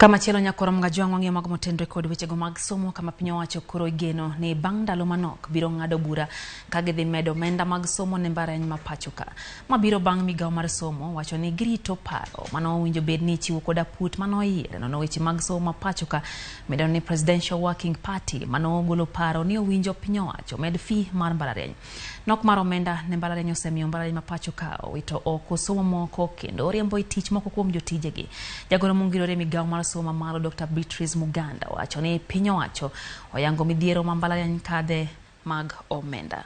Kamachielo nyakoro Mgajwang' wang'iyo mago motenore kod wechego mag somo kama piny owacho koro igeno ni bang' ndalo manok biro ng'ado bura ka gidhi medo omenda mag somo ne mbalariany ma pacho ka. Ma biro bang' migawo mar somo wacho ni girito paro mano owinjo bed ni ichiwo kod aput mano oyier nono weche mag somo ma pacho ka midendo ni Presidential Working Party mano ogolo paro ni owinjo piny owacho med fee mar mbalariany. Nok mar omenda ne mbalariany osemiyo mbalariany ma pacho ka owito oko somo moko kendo oriembo e tich moko kuom jotijegi. Jagoro mongirore migawo mar somo mamalo Dr. Beatrice Muganda wacho ni piny owacho oyango midhiero ma mbalariany kadhe mag omenda.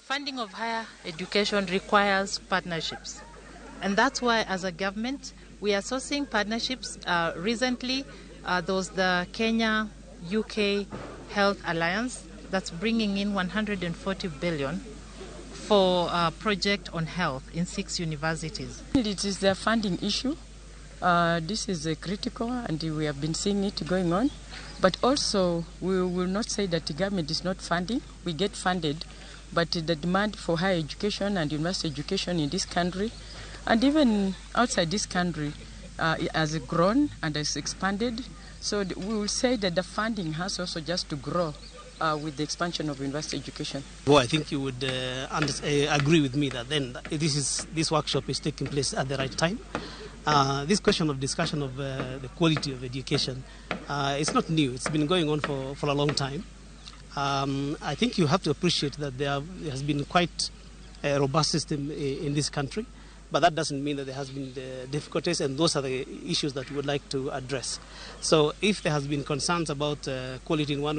Funding of higher education requires partnerships. And that's why, as a government, we are sourcing partnerships. Recently, there was the Kenya UK Health Alliance that's bringing in 140 billion for a project on health in six universities. It is the funding issue. This is critical and we have been seeing it going on. But also, we will not say that the government is not funding. We get funded, but the demand for higher education and university education in this country and even outside this country has grown and has expanded. So we will say that the funding has also just to grow with the expansion of university education. Well, I think you would agree with me that then this workshop is taking place at the right time. This question of discussion of the quality of education, it's not new. It's been going on for a long time. I think you have to appreciate that there has been quite a robust system in this country, but that doesn't mean that there has been difficulties, and those are the issues that we would like to address. So if there has been concerns about quality in one